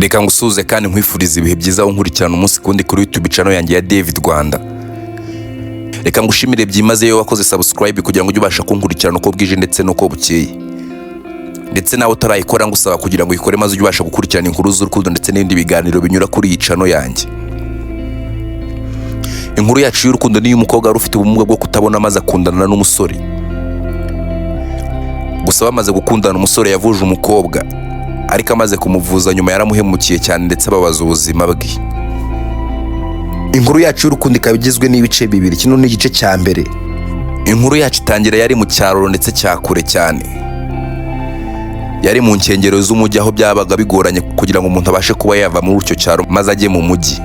Reka ngusuhuze kandi nkwifuriza ibihe byiza unkurikirana umunsi kundi kuri YouTube channel yanjye ya David Rwanda. Reka ngushimire byimazeyo wakoze subscribe kugira ngo ujye ubasha kunkurikirana uko bwije ndetse n'uko bukeye. Ndetse nawe utarayikora, ngusaba kugira ngo uyikore maze ujye ubasha gukurikirana inkuru z'urukundo ndetse n'ibindi biganiro binyura kuri iyi channel yanjye. Inkuru yacu y'urukundo ni iy'umukobwa wari ufite ubumuga bwo kutabona, maze akundana n'umusore. Gusa bamaze gukundana, umusore yavuje umukobwa, ariko amaze kumuvuza nyuma yaramuhemukiye cyane ndetse ababaza ubuzima bwe. Inkuru yacu y'urukundo ikaba igizwe n'ibice bibiri. Kino ni igice cya mbere. Inkuru yacu itangira yari mu cyaro ndetse cya kure cyane. Yari mu nkengero z'umujyi, aho byabaga bigoranye kugira ngo umuntu abashe kuba yava muri icyo cyaro maze ajye mu mujyi.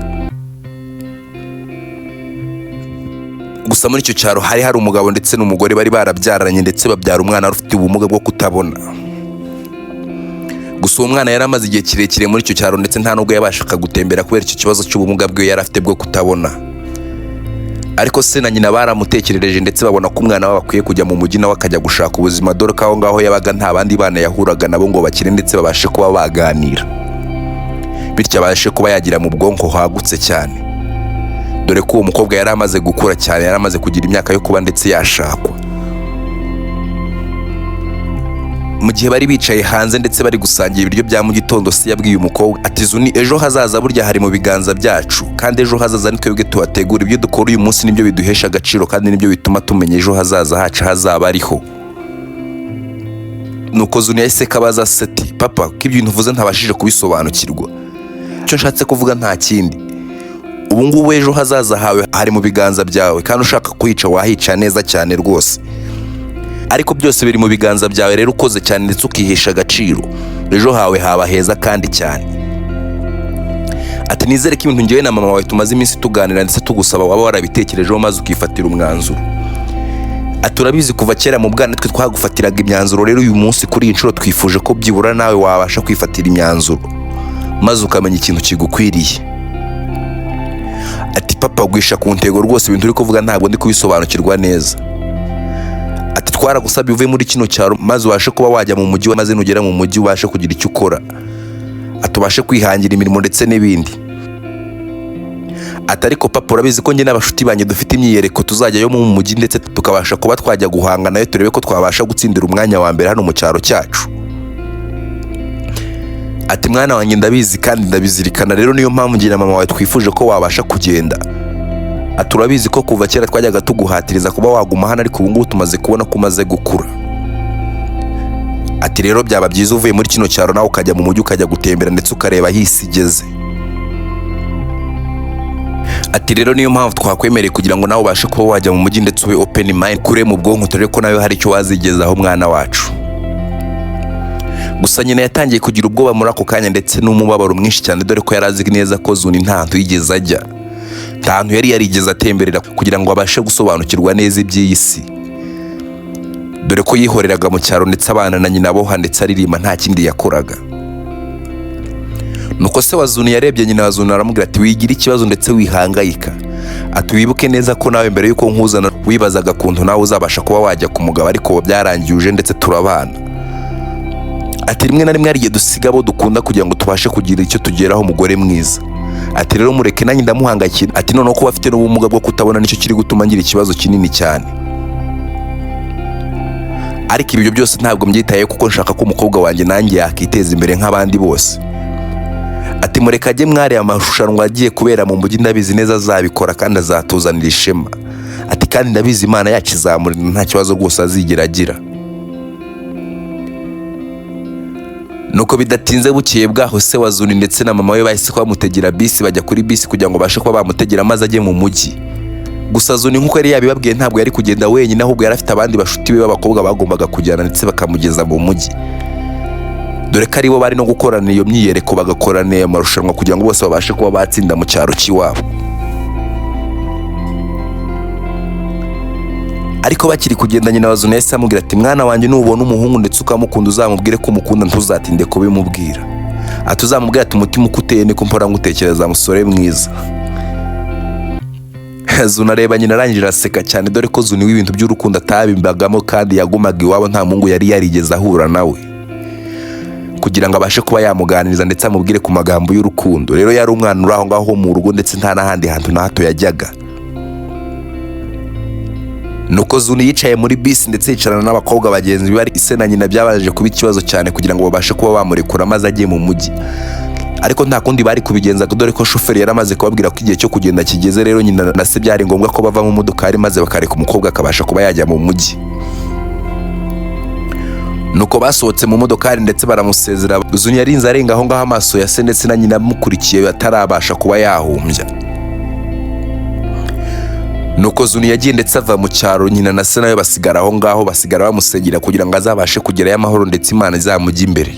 Gusa muri icyo cyaro hari hari umugabo ndetse n'umugore bari barabyaranye, ndetse babyara umwana wari ufite ubumuga bwo kutabona. Gusa uwo mwana yari amaze igihe kirekire muri icyo cyaro, ndetse nta nubwo yabashaga gutembera kubera icyo kibazo cy'ubumuga bwe yari afite bwo kutabona. Ariko se na nyina baramutekerereje, ndetse babona ko umwana wabo akwiye kujya mu mujyi nawe akajya gushaka ubuzima, dore ko aho ngaho yabaga nta bandi bana yahuraga nabo ngo bakine ndetse babashe kuba baganira, bityo abashe kuba yagira mu bwonko hagutse cyane, dore ko uwo mukobwa yari amaze gukura cyane, yari amaze kugira imyaka yo kuba ndetse yashakwa. Mu gihe bari bicaye hanze ndetse bari gusangira ibiryo bya mu gitondo, se yabwiye umukobwa ati: "Zuni, ejo hazaza burya hari mu biganza byacu, kandi ejo hazaza ni twebwe tuhategura. Ibyo dukora uyu munsi nibyo biduhesha agaciro kandi nibyo bituma tumenya ejo hazaza hacu hazaba ariho." Nuko Zuni yahise kabaza se ati: "Papa, ko ibyo bintu uvuze ntabashije kubisobanukirwa?" "Icyo nshatse kuvuga nta kindi, ubu ngubu ejo hazaza hawe hari mu biganza byawe, kandi ushaka kuhica wahica neza cyane rwose, ariko byose biri mu biganza byawe. Rero ukoze cyane ndetse ukihesha agaciro, ejo hawe haba heza kandi cyane." Ati: "Nizere ko ibintu ngewe na mama wawe tumaze iminsi tuganira ndetse tugusaba waba warabitekerejeho maze ukifatira umwanzuro." Ati: "Urabizi, kuva kera mu bwana twe twagufatiraga imyanzuro. Rero uyu munsi kuri iyi nshuro twifuje ko byibura nawe wabasha kwifatira imyanzuro maze ukamenya ikintu kigukwiriye." Ati: "Papa, gwisha ku ntego rwose, ibintu uri kuvuga ntabwo ndi kubisobanukirwa neza." Ati: "Twaragusabye uve muri kino cyaro maze ubashe kuba wajya mu mujyi, maze nugera mu mujyi ubashe kugira icyo ukora." Ati: "Ubashe kwihangira imirimo ndetse n'ibindi." Ati: "Ariko papa, urabizi ko njye n'abashuti banjye dufite imyiyereko tuzajyayo mu mujyi, ndetse tukabasha kuba twajya guhanga nayo, turebe ko twabasha gutsindira umwanya wa mbere hano mu cyaro cyacu." Ati: "Mwana wanjye, ndabizi kandi ndabizirikana. Rero niyo mpamvu njye na mama wawe twifuje ko wabasha kugenda." Ati: "Urabizi ko kuva kera twajyaga tuguhatiriza kuba waguma hano, ariko ubu ngubu tumaze kubona ko umaze gukura." Ati: "Rero byaba byiza uvuye muri kino cyaro nawe ukajya mu mujyi, ukajya gutembera ndetse ukareba aho isi igeze." Ati: "Rero niyo mpamvu twakwemereye kugira ngo nawe ubashe kuba wajya mu mujyi ndetse ube open mind, kure mu bwonko, turebe ko nawe hari icyo wazigezaho, mwana wacu." Gusa nyina yatangiye kugira ubwoba muri ako kanya ndetse n'umubabaro mwinshi cyane, dore ko yari azi neza ko Zuni nta hantu yigeze ajya, nta hantu yari yarigeze atemberera kugira ngo abashe gusobanukirwa neza iby'iyi si, dore ko yihoreraga mu cyaro ndetse abana na nyina aboha ndetse aririmba, nta kindi yakoraga. Nuko se wa Zuni yarebye nyina wa Zuni aramubwira ati: "Wigira ikibazo ndetse wihangayika." Ati: "Wibuke neza ko nawe mbere y'uko nkuzana wibazaga kuntu nawe uzabasha kuba wajya ku mugabo, ariko byarangiye uje ndetse turabana." Ati: "Rimwe na rimwe hari igihe dusiga abo dukunda kugira ngo tubashe kugira icyo tugeraho, umugore mwiza." Ati: "Rero mureke, nanjye ndamuhangayikira." Ati: "Noneho kuba afite n'ubumuga bwo kutabona nicyo kiri gutuma ngira ikibazo kinini cyane, ariko ibyo byose ntabwo mbyitayeho kuko nshaka ko umukobwa wanjye nanjye yakiteza imbere nk'abandi bose." Ati: "Mureke ajye mwariya amarushanwa agiye kubera mu mujyi, ndabizi neza azabikora kandi azatuzanira ishema." Ati: "Kandi ndabizi Imana yacu izamurinda, nta kibazo rwose azigera agira." Nuko bidatinze bukeye bwaho, se wa Zuni ndetse na mama we bahise bamutegera bisi, bajya kuri bisi kugira ngo babashe kuba bamutegera maze ajye mu mujyi. Gusa Zuni, nk'uko yari yabibabwiye, ntabwo yari kugenda wenyine, ahubwo yari afite abandi bashuti be b'abakobwa bagombaga kujyana ndetse bakamugeza mu mujyi, dore ko aribo bari no gukorana iyo myiyereko, bagakorana ayo marushanwa kugira ngo bose babashe kuba batsinda mu cyaro cy'iwabo. Ariko bakiri kugenda, nyina wa Zuni yahise amubwira ati: "Mwana wanjye, nubona umuhungu ndetse ukamukunda, uzamubwire ko umukunda, ntuzatinde kubimubwira." Ati: "Uzamubwire ati umutima uko uteye niko mpora ngutekereza, musore mwiza." Zuni areba nyina arangije araseka cyane, dore ko Zuni w'ibintu by'urukundo atabimbagamo kandi yagumaga iwabo, nta muhungu yari yarigeze ahura nawe. Kugira ngo abashe kuba yamuganiriza ndetse amubwire ku magambo y'urukundo. Rero yari umwana uri aho ngaho mu rugo, ndetse nta n'ahandi hantu na hato yajyaga. Nuko Zuni yicaye muri bisi ndetse yicarana n'abakobwa bagenzi be bari ise na nyina. Byabanje kuba ikibazo cyane kugira ngo babashe kuba bamurekura maze agiye mu mujyi, ariko nta kundi bari kubigenza, dore ko shoferi yari amaze kubabwira ko igihe cyo kugenda kigeze. Rero nyina na se byari ngombwa ko bava mu modokari maze bakareka umukobwa akabasha kuba yajya mu mujyi. Nuko basohotse mu modokari ndetse baramusezera. Zuni yarinze arenga aho ngaho amaso ya se ndetse na nyina amukurikiye, atarabasha kuba yahumbya. Nuko Zuni yagiye ndetse ava mu cyaro, nyina na se nawe basigara aho ngaho, basigara bamusengera kugira ngo azabashe kugerayo amahoro ndetse Imana izamujye imbere.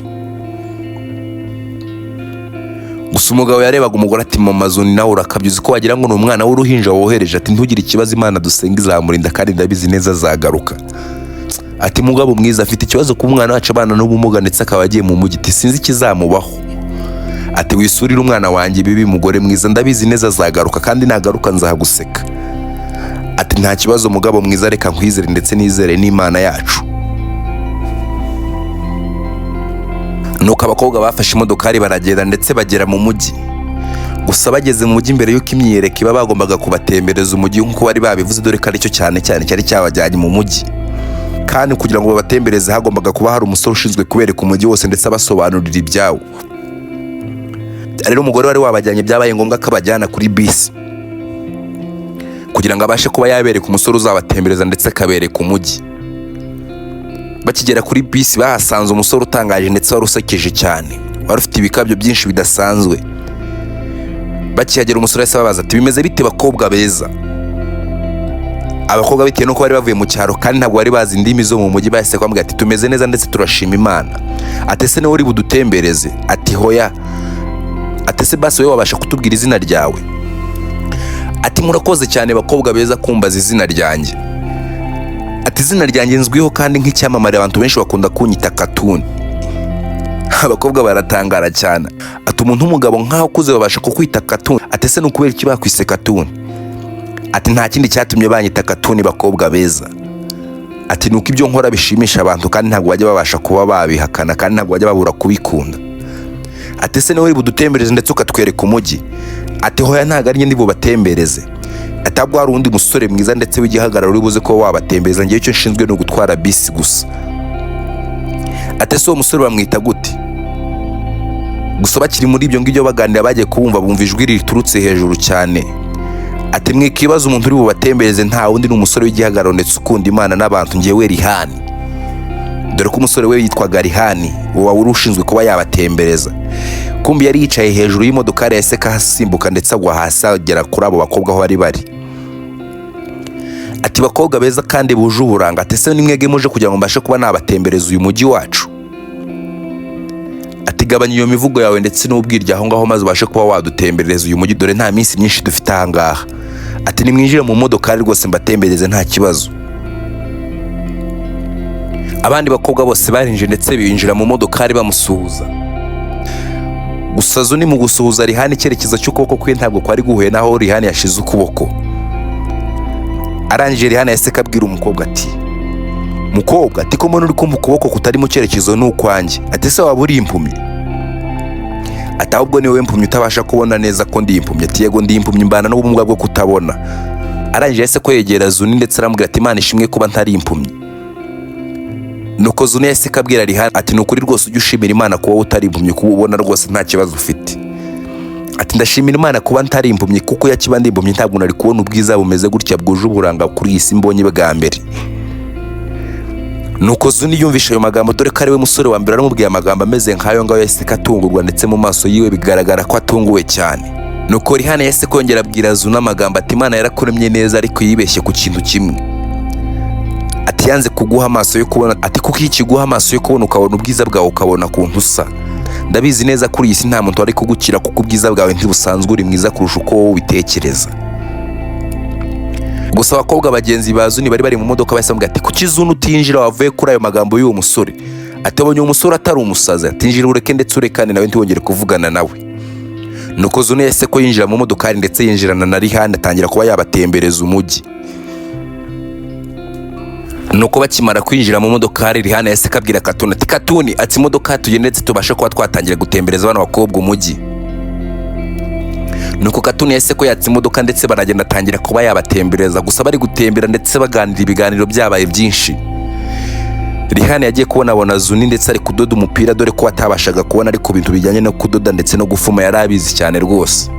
Gusa umugabo yarebaga umugore ati: "Mama Zuni, nawe urakabya, uzi ko wagira ngo ni umwana w'uruhinja wohereje?" Ati: "Ntugire ikibazo, Imana dusenga izamurinda kandi ndabizi neza azagaruka." Ati: "Mugabo mwiza, afite ikibazo kuba umwana wacu abana n'ubumuga ndetse akaba agiye mu mujyi." Ati: "Sinzi ikizamubaho." Ati: "Wisurire umwana wanjye bibi, mugore mwiza, ndabizi neza azagaruka kandi nagaruka nzaguseka." Ati: "Nta kibazo, mugabo mwiza, reka nkwizere ndetse nizere n'Imana yacu." Nuko abakobwa bafashe imodokari baragenda ndetse bagera mu mujyi. Gusa bageze mu mujyi, mbere y'uko imyiyereko iba, bagombaga kubatembereza umujyi nk'uko bari babivuze, dore ko aricyo cyane cyane cyari cyabajyanye mu mujyi. Kandi kugira ngo babatembereze hagombaga kuba hari umusore ushinzwe kubereka umujyi wose ndetse abasobanurira ibyawo. Rero umugore wari wabajyanye byabaye ngombwa ko abajyana kuri bisi kugira ngo abashe kuba yabereka umusore uzabatembereza ndetse akabereka umujyi. Bakigera kuri bisi bahasanze umusore utangaje ndetse wari usekeje cyane, wari ufite ibikabyo byinshi bidasanzwe. Bakihagera umusore yahise ababaza ati: "Bimeze bite, bakobwa beza?" Abakobwa, bitewe nuko bari bavuye mu cyaro kandi ntabwo bari bazi indimi zo mu mujyi, bahise bamubwira ati: "Tumeze neza ndetse turashima Imana." Ati: "Ese niwe uri budutembereze?" Ati: "Hoya." Ati: "Ese basi wowe wabasha kutubwira izina ryawe?" Ati: "Murakoze cyane, bakobwa beza, kumbaza izina ryanjye." Ati: "Izina ryanjye nzwiho kandi nk'icyamamare, abantu benshi bakunda kunyita Katuni." Abakobwa baratangara cyane. Ati: "Umuntu w'umugabo nkaho ukuze babasha kukwita Katuni?" Ati: "Ese ni ukubera iki bakwise Katuni?" Ati: "Nta kindi cyatumye banyita Katuni, bakobwa beza." Ati: "Nuko ibyo nkora bishimisha abantu kandi ntabwo bajya babasha kuba babihakana kandi ntabwo bajya babura kubikunda." Ati: "Ese niwe uri budutembereze ndetse ukatwereka umujyi?" Ati: "Hoya, ntabwo ari njye ndi bubatembereze." Ati: "Ahubwo hari undi musore mwiza ndetse w'igihagararo uri buze kuba wabatembereza, ngewe icyo nshinzwe ni ugutwara bisi gusa." Ati: "Ese uwo musore bamwita gute?" Gusa bakiri muri ibyo ngibyo baganira, bagiye kubumva bumva ijwi riturutse hejuru cyane. Ati: "Mwikibaza, umuntu uri bubatembereze nta wundi, ni umusore w'igihagararo ndetse ukunda Imana n'abantu, ngewe Rihani." Dore ko umusore we yitwaga Rihani, uwo wari ushinzwe kuba yabatembereza. Kumbi yari yicaye hejuru y'imodokari, yahise asimbuka ndetse agwa hasi agera kuri abo bakobwa aho bari bari. Ati: "Bakobwa beza kandi buje uburanga," ati, "ese ni mwebwe muje kugira ngo mbashe kuba nabatembereza uyu mujyi wacu?" Ati: "Gabanya iyo mivugo yawe ndetse n'ubwirya aho ngaho maze ubashe kuba wadutembereza uyu mujyi, dore nta minsi myinshi dufite aha ngaha." Ati: "Nimwinjire mu modokari rwose mbatembereze, nta kibazo." Abandi bakobwa bose barinjiye ndetse binjira mu modokari bamusuhuza. Gusa Zuni mu gusuhuza Rihani, icyerekezo cy'ukuboko kwe ntabwo kwari guhuye n'aho Rihani yashize ukuboko. Arangije Rihani yahise abwira umukobwa ati: "Mukobwa," ati, "ko mbona uri kumva ukuboko kutari mu cyerekezo n'ukwanjye?" Ati: "Ese waba uri impumyi?" Ati: "Ahubwo ni wowe mpumyi utabasha kubona neza ko ndi impumyi." Ati: "Yego, ndi impumyi, mbana n'ubumuga bwo kutabona." Arangije yahise ko yegera Zuni ndetse aramubwira ati: "Imana ishimwe kuba ntari impumyi." Nuko Zuni yahise abwira Rihani ati: "Ni ukuri rwose ujye ushimira Imana kuba utari impumyi, kuba ubona rwose nta kibazo ufite." Ati: "Ndashimira Imana kuba ntari impumyi, kuko iyo akiba ndi impumyi ntabwo nari kubona ubwiza bumeze gutya bwuje uburanga kuri iyi si mbonye bwa mbere." Nuko Zuni yumvishe ayo magambo, dore ko ari we musore wa mbere aramubwiye amagambo ameze nk'ayo ngayo, yahise atungurwa ndetse mu maso yiwe bigaragara ko atunguwe cyane. Nuko Rihana yahise kongera abwira Zuni amagambo ati: "Imana yarakuremye neza, ariko yibeshye ku kintu kimwe." Ati: "Yanze kuguha amaso yo kubona." Ati: "Kuko iyo ikiguha amaso yo kubona ukabona ubwiza bwawe, ukabona ukuntu usa, ndabizi neza kuri iyi si nta muntu wari kugukira, kuko ubwiza bwawe ntibusanzwe, uri mwiza kurusha uko wowe ubitekereza." Gusa abakobwa bagenzi ba Zuni bari bari mu modoka bahise bamubwira ati: "Kuki Zuni utinjira, wavuye kuri ayo magambo y'uwo musore?" Ati: "Abonye uwo musore atari umusazi." Ati: "Injira ureke ndetse urekane nawe, ntiwongere kuvugana nawe." Nuko Zuni yahise ko yinjira mu modokari ndetse yinjirana na Rihani, atangira kuba yabatembereza umujyi. Nuko bakimara kwinjira mu modokari, Rihana yahise akabwira Katuni ati: "Katuni," ati, "imodoka tugende ndetse tubashe kuba twatangira gutembereza bano bakobwa umujyi." Nuko Katuni yahise ko yatsa imodoka ndetse baragenda, atangira kuba yabatembereza. Gusa bari gutembera ndetse baganira, ibiganiro byabaye byinshi, Rihana yagiye kubona abona Zuni ndetse ari kudoda umupira, dore ko atabashaga kubona, ariko ibintu bijyanye no kudoda ndetse no gufuma yari abizi cyane rwose.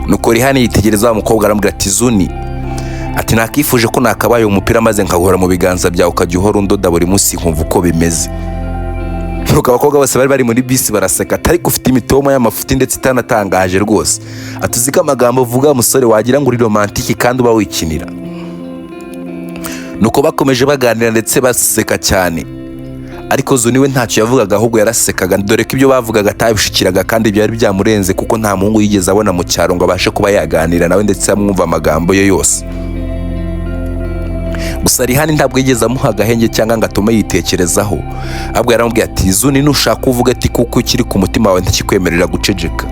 Nuko Rihana yitegereza wa mukobwa, aramubwira ati: "Zuni," ati, "nakifuje ko nakabaye umupira maze nkahora mu biganza byawe, ukajya uhora undoda buri munsi nkumva uko bimeze." Nuko abakobwa bose bari bari muri bisi baraseka, atari ufite imitoma y'amafuti ndetse itanatangaje rwose, ati: "Uzi ko amagambo uvuga musore wagira ngo uri romantique kandi uba wikinira." Nuko bakomeje baganira ndetse baseka cyane, ariko Zuni we ntacyo yavugaga, ahubwo yarasekaga, dore ko ibyo bavugaga atabishikiraga kandi byari byamurenze, kuko nta muhungu yigeze abona mu cyaro ngo abashe kuba yaganira nawe ndetse amwumva amagambo ye yose. Gusa Rihani ntabwo yigeze amuha agahenge cyangwa ngo atume yitekerezaho, ahubwo yaramubwiye ati: "Zuni, nushaka uvuga," ati, "kuko ikiri ku mutima wawe ntikikwemerera guceceka."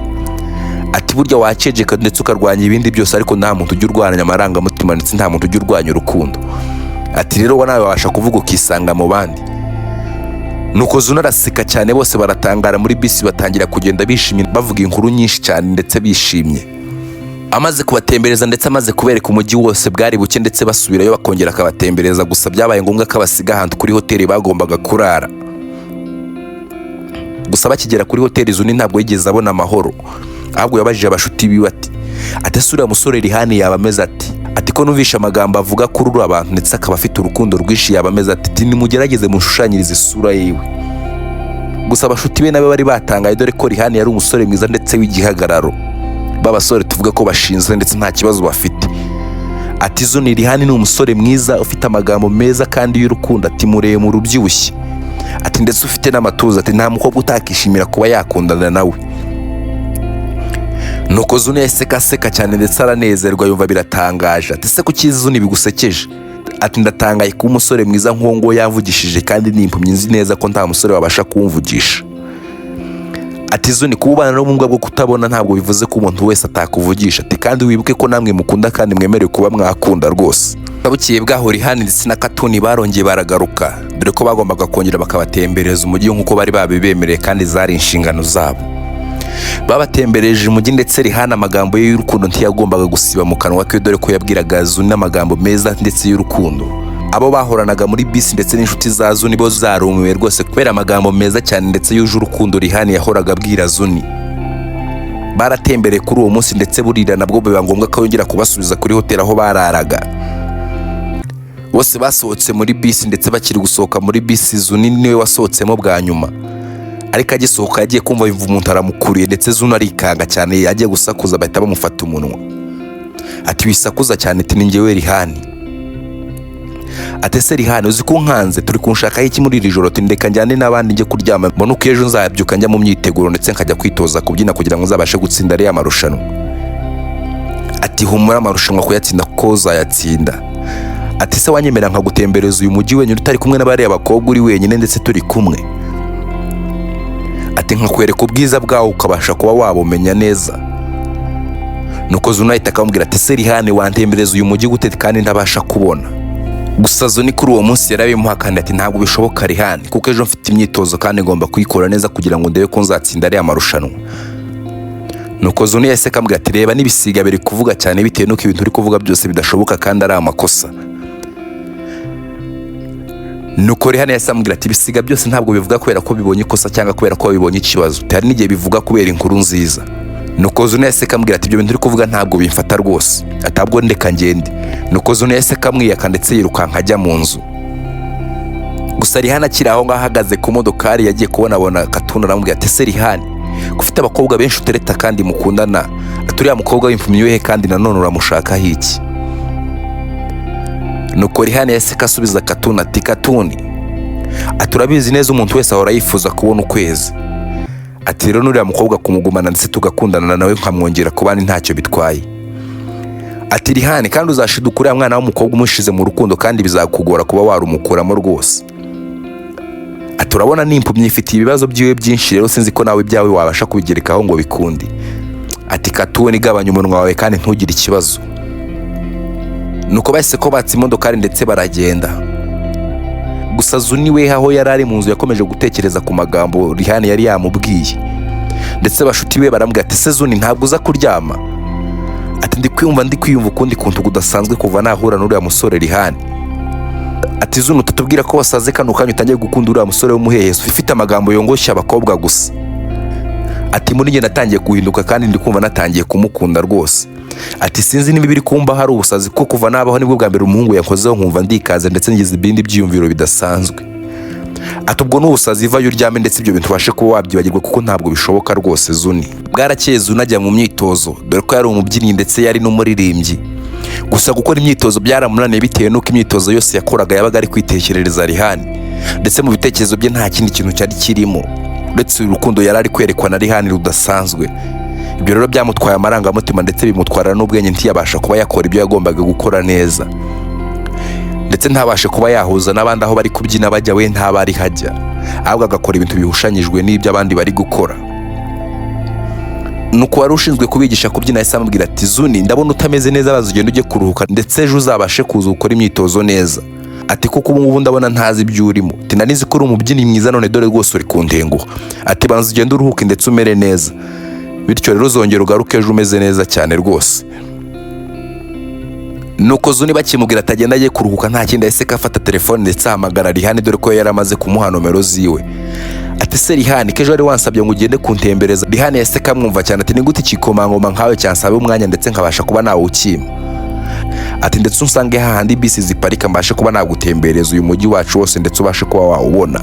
Ati: "Burya waceceka ndetse ukarwanya ibindi byose, ariko nta muntu ujya urwanya amarangamutima ndetse nta muntu ujya urwanya urukundo." Ati: "Rero wowe nawe wabasha kuvuga ukisanga mu bandi." Nuko Zuna araseka cyane, bose baratangara muri bisi, batangira kugenda bishimye, bavuga inkuru nyinshi cyane ndetse bishimye. Amaze kubatembereza ndetse amaze kubereka umujyi wose, bwari buke ndetse basubirayo bakongera akabatembereza. Gusa byabaye ngombwa ko abasiga ahantu kuri hoteli bagombaga kurara. Gusa bakigera kuri hoteli, Zuni ntabwo yigeze abona amahoro, ahubwo yabajije abashuti biwe ati: "Ese uriya musore Rihani yaba ameze ati ko numvishe amagambo avuga kuri uru abantu ndetse akaba afite urukundo rwinshi, yaba ameze ati? Nimugerageze mushushanyirize isura yiwe." Gusa abashuti be nabo bari batangaye, dore ko Rihani yari umusore mwiza ndetse w'igihagararo, b'abasore tuvuga ko bashinzwe ndetse nta kibazo bafite. Ati: "Zuni, Rihani ni umusore mwiza ufite amagambo meza kandi y'urukundo," ati, "muremure, ubyibushye," ati, "ndetse ufite n'amatuza," ati, "nta mukobwa utakishimira kuba yakundana nawe." Nuko Zuni yahise aseka cyane ndetse aranezerwa, yumva biratangaje. Ati: "Se kuki Zuni bigusekeje?" Ati: "Ndatangaye kuba umusore mwiza nk'uwo nguwo yamvugishije kandi ni impumyi, nzi neza ko nta musore wabasha kumvugisha." Ati: "Zuni, kuba ubana n'ubumuga bwo kutabona ntabwo bivuze ko umuntu wese atakuvugisha," ati, "kandi wibuke ko namwe mukunda kandi mwemerewe kuba mwakunda rwose." Bukeye bwaho, Rihani ndetse na Katuni barongeye baragaruka, dore ko bagombaga kongera bakabatembereza umujyi nk'uko bari babibemereye kandi zari inshingano zabo. Babatembereje umujyi ndetse Rihana amagambo ye y'urukundo ntiyagombaga gusiba mu kanwa ke, dore ko yabwiraga Zuni amagambo meza ndetse y'urukundo. Abo bahoranaga muri bisi ndetse n'inshuti za Zuni bo zarumiwe rwose kubera amagambo meza cyane ndetse yuje urukundo Rihani yahoraga abwira Zuni. Baratembereye kuri uwo munsi ndetse burira, nabwo biba ngombwa ko yongera kubasubiza kuri hoteli aho bararaga. Bose basohotse muri bisi, ndetse bakiri gusohoka muri bisi, Zuni niwe wasohotsemo bwa nyuma. Ariko agisohoka, yagiye kumva yumva umuntu aramukuriye, ndetse Zuni arikanga cyane, yagiye gusakuza bahita bamufata umunwa. Ati: "Wisakuza cyane," ati, "ni njyewe Rihani." Ati: "Ese Rihani, uzi ko nkanze turi kunshakaho iki muri iri joro?" Ati: "Ndeka njyane n'abandi njye kuryama, mbone uko ejo nzabyuka njya mu myiteguro ndetse nkajya kwitoza kubyina kugira ngo nzabashe gutsinda ariya marushanwa." Ati: "Humura, amarushanwa kuyatsinda kuko uzayatsinda." Ati: "Se wanyemera nkagutembereza uyu mujyi wenyine, utari kumwe n'abariya bakobwa, uri wenyine ndetse turi kumwe?" Ati: "Nkakwereka ubwiza bwawo ukabasha kuba wabumenya neza." Nuko Zuna ahita akamubwira ati: "Se Rihani, wantembereza uyu mujyi gute kandi ntabasha kubona?" Gusa Zuni kuri uwo munsi yarabimuhakaniye, ati: "Ntabwo bishoboka Rihani, kuko ejo mfite imyitozo kandi ngomba kuyikora neza kugira ngo ndebe ko nzatsinda ariya marushanwa." Nuko Zuni yahise akambwira ati: "Reba, n'ibisiga biri kuvuga cyane bitewe n'uko ibintu uri kuvuga byose bidashoboka kandi ari amakosa." Nuko Rihani yahise amubwira ati: "Ibisiga byose ntabwo bivuga kubera ko bibonye ikosa cyangwa kubera ko bibonye ikibazo, hari n'igihe bivuga kubera inkuru nziza." Nuko Zuni yahise akambwira ati: "Ibyo bintu uri kuvuga ntabwo bimfata rwose," atabwo ndeka ngende. Nuko Zuni yahise akamwiyaka ndetse yirukanka ajya mu nzu. Gusa Rihani akiri aho ngaho ahagaze ku modokari, yagiye kubonabona Katuna, aramubwira ati: "Ese Rihani, ko ufite abakobwa benshi utereta kandi mukundana, ati uriya mukobwa w'impumyi wehe, kandi nanone uramushakaho iki?" Nuko Rihani yahise asubiza Katuni ati: "Katuni," ati, "urabizi neza umuntu wese ahora yifuza kubona ukwezi," ati, "rero n'uriya mukobwa kumugumana ndetse tugakundana nawe nkamwongera ku bandi ntacyo bitwaye." Ati: "Rihani, kandi uzashiduka uriya mwana w'umukobwa umushize mu rukundo kandi bizakugora kuba warumukuramo rwose." Ati: "Urabona n'impumyi ifitiye ibibazo byiwe byinshi, rero sinzi ko nawe ibyawe wabasha kubigerekaho ngo bikunde." Ati: "Katuni, gabanya umunwa wawe kandi ntugire ikibazo." Nuko bahise ko batse imodokari ndetse baragenda. Gusa Zuni we aho yari ari mu nzu yakomeje gutekereza ku magambo Rihani yari yamubwiye, ndetse bashuti be baramubwira ati: "Se Zuni, ntabwo uza kuryama?" Ati: Ndi kwiyumva ukundi kuntu kudasanzwe kuva nahura n'uriya musore Rihani." Ati: "Zuni, utatubwira ko wasaze kano kanya utangiye gukunda uriya musore w'umuheheso ufite amagambo yongoshya abakobwa gusa." Ati: "Muri njye natangiye guhinduka kandi ndi kumva natangiye kumukunda rwose." Ati: "Sinzi niba ibiri kumba hari ubusazi, kuko kuva nabaho nibwo bwa mbere umuhungu yankozeho nkumva ndikaze ndetse ngize ibindi byiyumviro bidasanzwe." Ati: "Ubwo ni ubusazi, vayo uryame ndetse ibyo bintu ubashe kuba wabyibagirwa kuko ntabwo bishoboka rwose." Zuni bwarakeye, Zuni ajya mu myitozo, dore ko yari umubyinnyi ndetse yari n'umuririmbyi. Gusa gukora imyitozo byaramunaniye bitewe n'uko imyitozo yose yakoraga yabaga ari kwitekerereza Rihani, ndetse mu bitekerezo bye nta kindi kintu cyari kirimo uretse urukundo yari ari kwerekwa na Rihani rudasanzwe. Ibyo rero byamutwaye amarangamutima ndetse bimutwara n'ubwenge, ntiyabasha kuba yakora ibyo yagombaga gukora neza, ndetse ntabashe kuba yahuza n'abandi aho bari kubyina bajya, we ntaba ari hajya, ahubwo agakora ibintu bihushanyijwe n'ibyo abandi bari gukora. Nuko wari ushinzwe kubigisha kubyina yahise amubwira ati: "Zuni, ndabona utameze neza, baza ugende ujye kuruhuka ndetse ejo uzabashe kuza ukora imyitozo neza." Ati: "Kuko ubu ngubu ndabona ntazi ibyo urimo." Ati: "Nari nzi ko uri umubyinnyi mwiza, none dore rwose uri kuntenguha." Ati: "Banza ugende uruhuke ndetse umere neza, bityo rero uzongera ugaruke ejo umeze neza cyane rwose." Nuko Zuni bakimubwira atagenda agiye kuruhuka, nta kindi yahise ko afata telefone ndetse ahamagara Rihani, dore ko yari amaze kumuha nomero ziwe. Ati: "Se Rihani, ko ejo wari wansabye ngo ugende kuntembereza?" Rihani yahise kamwumva cyane. Ati: "Ni gute ikikomangoma nkawe cyansaba umwanya ndetse nkabasha kuba nawukima?" Ati: "Ndetse unsange hahandi bisi ziparika mbashe kuba nagutembereza uyu mujyi wacu wose ndetse ubashe kuba wawubona."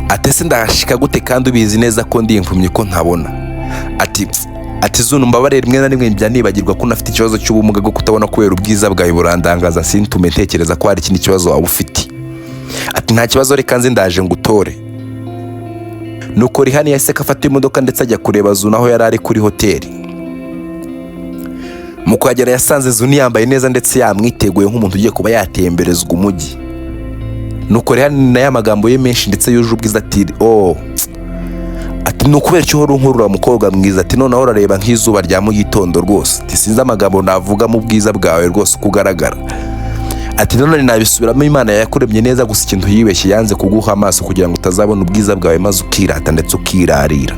Ati: "Ese ndahashika gute kandi ubizi neza ko ndi impumyi, ko ntabona?" Ati: "Zunu, mbabarire, rimwe na rimwe njya nibagirwa ko unafite ikibazo cy'ubumuga bwo kutabona, kubera ubwiza bwawe burandangaza sintume ntekereza ko hari ikindi kibazo waba ufite." Ati: "Nta kibazo, reka nze ndaje ngutore." Nuko Rihani yahise ko afata imodoka ndetse ajya kureba Zunu aho yari ari kuri hoteli. Mu kuhagera yasanze Zuni yambaye neza ndetse yamwiteguye nk'umuntu ugiye kuba yatemberezwa umujyi. Nuko Rihani na ya magambo ye menshi ndetse yuje ubwiza ati: "Oh," ati, "ni ukubera icyo uhora unkurura, mukobwa mwiza?" Ati: "Noneho urareba nk'izuba rya mu gitondo rwose." Ati: "Sinzi amagambo navuga mu bwiza bwawe rwose uko ugaragara." Ati: "None nabisubiramo, Imana yakuremye neza, gusa ikintu yibeshye yanze kuguha amaso kugira ngo utazabona ubwiza bwawe maze ukirata ndetse ukirarira."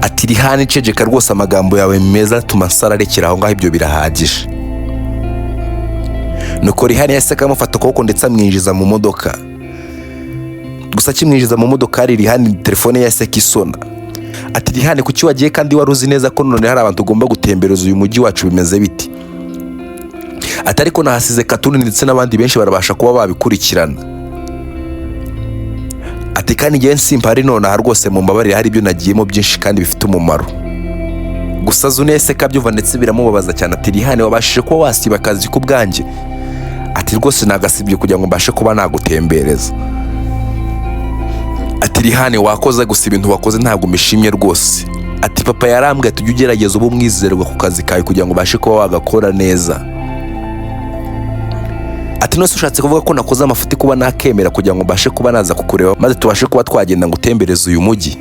Ati: "Rihani, ceceka rwose, amagambo yawe meza atuma nsara, arekera aho ngaho, ibyo birahagije." Nuko Rihani yahise akamufata ukuboko ndetse amwinjiza mu modoka. Gusa akimwinjiza mu modokari, Rihani telefone ye yahise isona. Ati: "Rihani, kuki wagiye kandi wari uzi neza ko none hari abantu ugomba gutembereza uyu mujyi wacu? Bimeze biti?" Ati: "Ariko nahasize Katuni ndetse n'abandi benshi barabasha kuba babikurikirana." Ati: "Kandi ngewe nsimpari nonaha rwose, mumbabarire, hari ibyo nagiyemo byinshi kandi bifite umumaro." Gusa Zuni yahise kabyumva ndetse biramubabaza cyane. Ati: "Rihani, wabashije kuba wasiba akazi k'ubwanjye?" Ati: "Rwose nagasibye kugira ngo mbashe kuba nagutembereza." Ati: "Rihani, wakoze, gusa ibintu wakoze ntabwo mbishimye rwose." Ati: "Papa yarambwiye ati ujye ugerageza ube umwizerwa ku kazi kawe kugira ngo ubashe kuba wagakora neza." Ati: "None se ushatse kuvuga ko nakoze amafuti kuba nakemera kugira ngo mbashe kuba naza kukureba maze tubashe kuba twagenda ngo utembereze uyu mujyi?"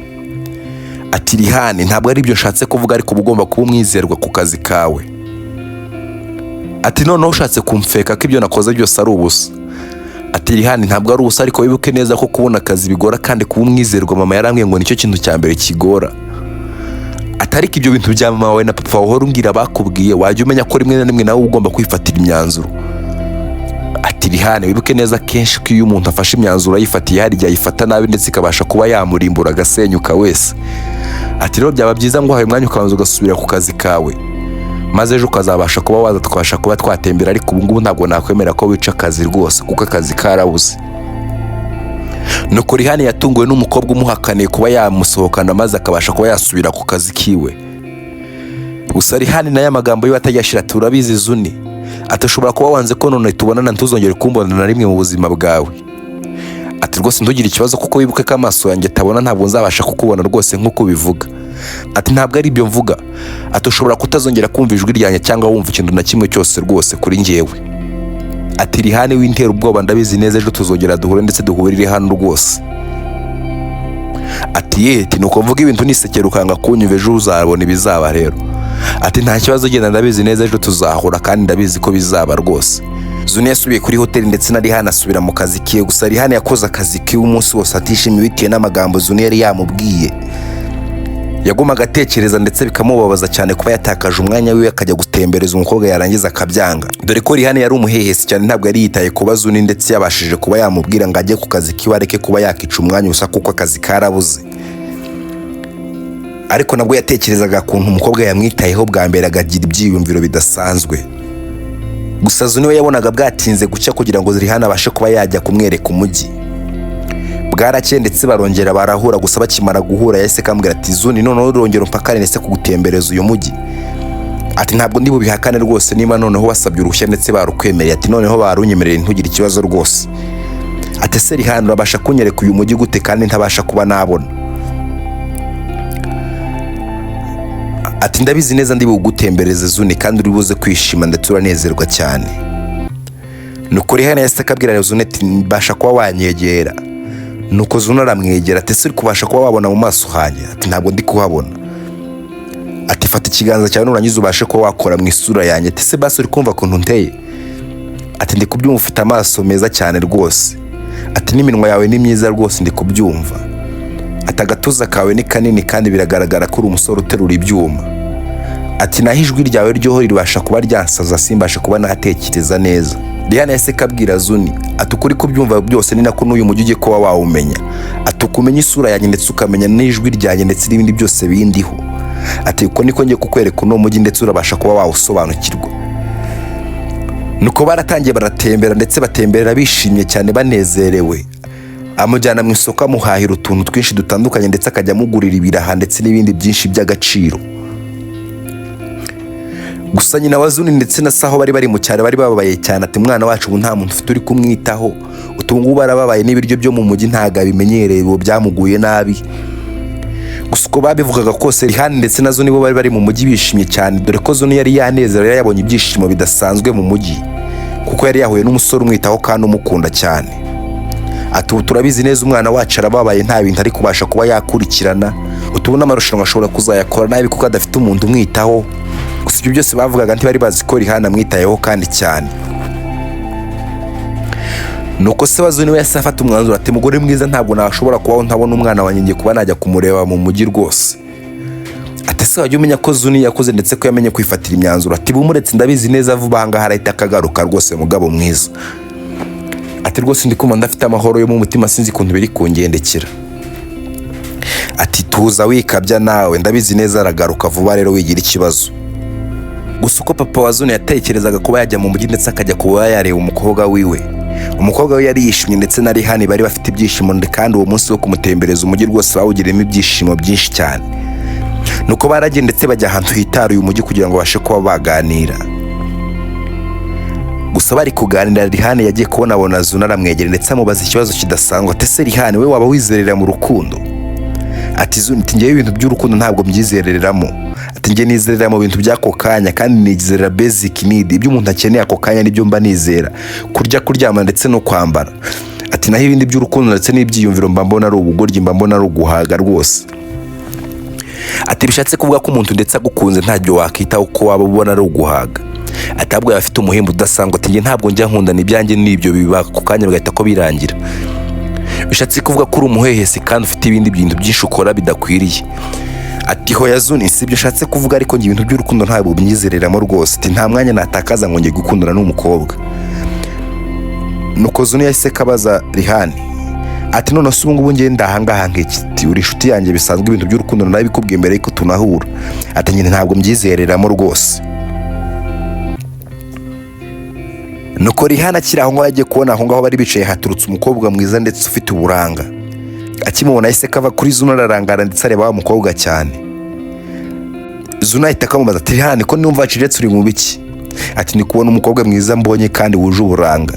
Ati: "Rihani, ntabwo ari ibyo nshatse kuvuga, ariko uba ugomba kuba umwizerwa ku kazi kawe." Ati: "Noneho ushatse kumfeka ko ibyo nakoze byose ari ubusa?" Ati: "Rihani, ntabwo ari ubusa, ariko wibuke neza ko kubona akazi bigora, kandi kuba umwizerwa mama yarambwiye ngo nicyo kintu cya mbere kigora." Ati: "Ariko ibyo bintu bya mama wawe na papa uhora umbwira bakubwiye, wajya umenya ko rimwe na rimwe nawe uba ugomba kwifatira imyanzuro." Ati: "Rihani, wibuke neza kenshi ko iyo umuntu afashe imyanzuro ayifatiye hari igihe ayifata nabi ndetse ikabasha kuba yamurimbura agasenyuka wese." Ati: "Rero byaba byiza ngo uhaye umwanya ukabanza ugasubira ku kazi kawe, maze ejo ukazabasha kuba waza tukabasha kuba twatembera, ariko ubu ngubu ntabwo nakwemera ko wica akazi rwose, kuko akazi karabuze." Nuko Rihani yatunguwe n'umukobwa umuhakaniye kuba yamusohokana maze akabasha kuba yasubira ku kazi kiwe. Gusa Rihani nayo amagambo yiwe atajya ashira. Ati: "Urabizi Zuni," ati, "ushobora kuba wanze ko none tubonana, ntuzongere kumbona na rimwe mu buzima bwawe." Ati: "Rwose ntugire ikibazo, kuko wibuke ko amaso yanjye atabona, ntabwo nzabasha kukubona rwose nk'uko ubivuga." Ati: "Ntabwo ari ibyo mvuga." Ati: "Ushobora kutazongera kumva ijwi ryanjye cyangwa wumva ikintu na kimwe cyose rwose kuri njyewe." Ati: "Rihani, wintera ubwoba, ndabizi neza ejo tuzongera duhure ndetse duhurire hano rwose." Ati: "Ye," ati, "nuko mvuga ibintu nisekera ukanga kunyumva, ejo uzabona ibizaba rero." Ati nta kibazo, genda, ndabizi neza ejo tuzahura kandi ndabizi ko bizaba rwose. Zuni yasubiye kuri hoteli ndetse na Rihana asubira mu kazi kiwe. Gusa Rihana yakoze akazi kiwe umunsi wose atishimiye bitewe n'amagambo Zuni yari yamubwiye. Yagumaga atekereza ndetse bikamubabaza cyane kuba yatakaje umwanya wiwe akajya gutembereza umukobwa yarangiza akabyanga, dore ko Rihana yari umuhehesi cyane. Ntabwo yari yitaye kuba Zuni ndetse yabashije kuba yamubwira ngo ajye ku kazi kiwe areke kuba yakica umwanya ubusa kuko akazi karabuze. Ariko nabwo yatekerezaga ukuntu umukobwa yamwitayeho bwa mbere, akagira ibyiyumviro bidasanzwe. Gusa Zuni we yabonaga bwatinze gucya kugira ngo Rihana abashe kuba yajya kumwereka umujyi. Bwarakeye ndetse barongera barahura. Gusa bakimara guhura yahise akambwira ati Zuni, noneho urongera umpakane ndetse kugutembereza uyu mujyi. Ati ntabwo ndi bubihakane rwose, niba noneho wasabye uruhushya ndetse barukwemereye. Ati noneho barunyemereye, ntugire ikibazo rwose. Ati ese Rihana, urabasha kunyereka uyu mujyi gute kandi ntabasha kuba nabona? Ati ndabizi neza ndi bugutembereze Zuni, kandi uri buze kwishima ndetse uranezerwa cyane. Nuko Rihana yahise akabwira Zuni ati mbasha kuba wanyegera. Nuko Zuni aramwegera, ati ese uri kubasha kuba wabona mu maso hanjye? Ati ntabwo ndi kuhabona. Ati fata ikiganza cyawe nurangiza ubashe kuba wakora mu isura yanjye. Ati ese basi uri kumva ukuntu nteye? Ati ndi kubyumva, ufite amaso meza cyane rwose. Ati n'iminwa yawe ni myiza rwose, ndi kubyumva. Ati agatuza kawe ni kanini kandi biragaragara ko uri umusore uterura ibyuma. Ati naho ijwi ryawe ryoho ribasha kuba ryansaza simbasha kuba natekereza neza. Rihana yahise kabwira Zuni ati ukuri kubyumva byose ni nako n'uyu mujyi ugiye kuba wawumenya. Ati ukumenya isura yanjye ndetse ukamenya n'ijwi ryanjye ndetse n'ibindi byose bindiho. Ati uko niko ngiye kukwereka uno mujyi ndetse urabasha kuba wawusobanukirwa. Nuko baratangiye baratembera ndetse batemberera bishimye cyane banezerewe. Amujyana mu isoko, amuhahira utuntu twinshi dutandukanye ndetse akajya amugurira ibiraha ndetse n'ibindi byinshi by'agaciro. Gusa nyina wa Zuni ndetse na Saho bari bari mu cyaro bari bababaye cyane. Ati umwana wacu ubu nta muntu ufite uri kumwitaho, utu ngubu arababaye, n'ibiryo byo mu mujyi ntabwo abimenyereye, ubu byamuguye nabi. Gusa uko babivugaga kose, Rihani ndetse na Zuni bo bari bari mu mujyi bishimye cyane, dore ko Zuni yari yanezerewe, yari yabonye ibyishimo bidasanzwe mu mujyi kuko yari yahuye n'umusore umwitaho kandi umukunda cyane. Ati ubu turabizi neza umwana wacu arababaye, nta bintu ari kubasha kuba yakurikirana, utubona amarushanwa ashobora kuzayakora nabi kuko adafite umuntu umwitaho. Gusa ibyo byose bavugaga ntibari bazi ko Rihana amwitayeho kandi cyane. Nuko se wa Zuni we yahise afata umwanzuro, ati mugore mwiza, ntabwo nashobora kubaho ntabona umwana wanjye, ngiye kuba najya kumureba mu mujyi rwose. Ati ese wajya umenya ko Zuni yakuze ndetse ko yamenye kwifatira imyanzuro? Ati bumuretse, ndabizi neza vuba aha ngaha arahita akagaruka rwose mugabo mwiza. Ati rwose ndi kumva ndafite amahoro yo mu mutima, sinzi ukuntu biri kungendekera. Ati tuza wikabya nawe, ndabizi neza aragaruka vuba, rero wigira ikibazo. Gusa uko papa wa Zuni yatekerezaga kuba yajya mu mujyi ndetse akajya kuba yareba umukobwa wiwe, umukobwa we yari yishimye ndetse na Rihani bari bafite ibyishimo, kandi uwo munsi wo kumutembereza umujyi rwose bawugiriyemo ibyishimo byinshi cyane. Nuko baragiye ndetse bajya ahantu hitaruye umujyi kugira ngo babashe kuba baganira. Gusa bari kuganira, Rihani yagiye kubonabona Zuni aramwegera ndetse amubaza ikibazo kidasanzwe. Ati ese Rihani, we waba wizerera mu rukundo? Ati Zuni, ati ngewe ibintu by'urukundo ntabwo mbyizereramo. Ati njye nizerera mu bintu by'ako kanya kandi nizerera basic need, ibyo umuntu akeneye ako kanya nibyo mba nizera, kurya, kuryama ndetse no kwambara. Ati naho ibindi by'urukundo ndetse n'ibyiyumviro mba mbona ari ubugoryi, mba mbona ari uguhaga rwose. Ati bishatse kuvuga ko umuntu ndetse agukunze ntabyo wakitaho uko waba ubona ari uguhaga. Ati ahubwo yaba afite umuhembo udasanzwe. Ati njye ntabwo njya nkundana, ibyanjye n'ibyo biba ako kanya bigahita ko birangira. Bishatse kuvuga ko uri umuhehesi kandi ufite ibindi bintu byinshi ukora bidakwiriye. Ati hoya Zuni, si ibyo ushatse kuvuga, ariko njye ibintu by'urukundo ntabwo mbyizereramo rwose. Ati nta mwanya natakaza ngo njye gukundana n'umukobwa. Nuko Zuni yahise kabaza Rihani ati none se ubu ngubu njye ndahangaha nk'iki? Ati uri inshuti yanjye bisanzwe, ibintu by'urukundo narabikubwiye mbere yuko tunahura. Ati njye ntabwo mbyizereramo rwose. Nuko Rihana akiri aho ngaho yagiye kubona aho ngaho bari bicaye haturutse umukobwa mwiza ndetse ufite uburanga. Akimubona yahise kava kuri Zuna ararangara ndetse areba wa mukobwa cyane. Zuna ahita akamubaza ati Rihani, ko numva wacecetse uri mu biki? Ati ndi kubona umukobwa mwiza mbonye kandi wuje uburanga.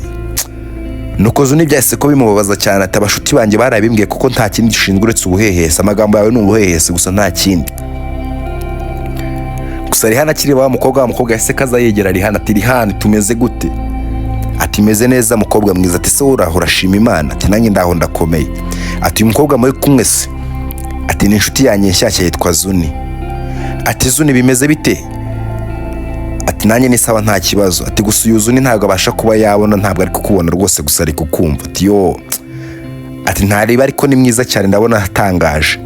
Nuko Zuni byahise ko bimubabaza cyane. Ati abashuti banjye barabimbwiye kuko nta kindi gishinzwe uretse ubuhehesi, amagambo yawe ni ubuhehesi gusa nta kindi. Gusa Rihana akiri wa mukobwa yahise kaza yegera Rihana ati Rihani tumeze gute? Ati meze neza mukobwa mwiza. Ati se uraho urashima Imana? Ati nanjye ndaho ndakomeye. Ati uyu mukobwa muri kumwe se? Ati ni inshuti yanjye nshyashya yitwa Zuni. Ati: "Zuni, bimeze bite?" Ati: "Nanjye ni sawa, nta kibazo." Ati: "Gusa uyu Zuni ntabwo abasha kuba yabona, ntabwo ari kukubona rwose, gusa ari kukumva." Ati: "Yo." Ati: "Ntareba, ariko ni mwiza cyane, ndabona atangaje."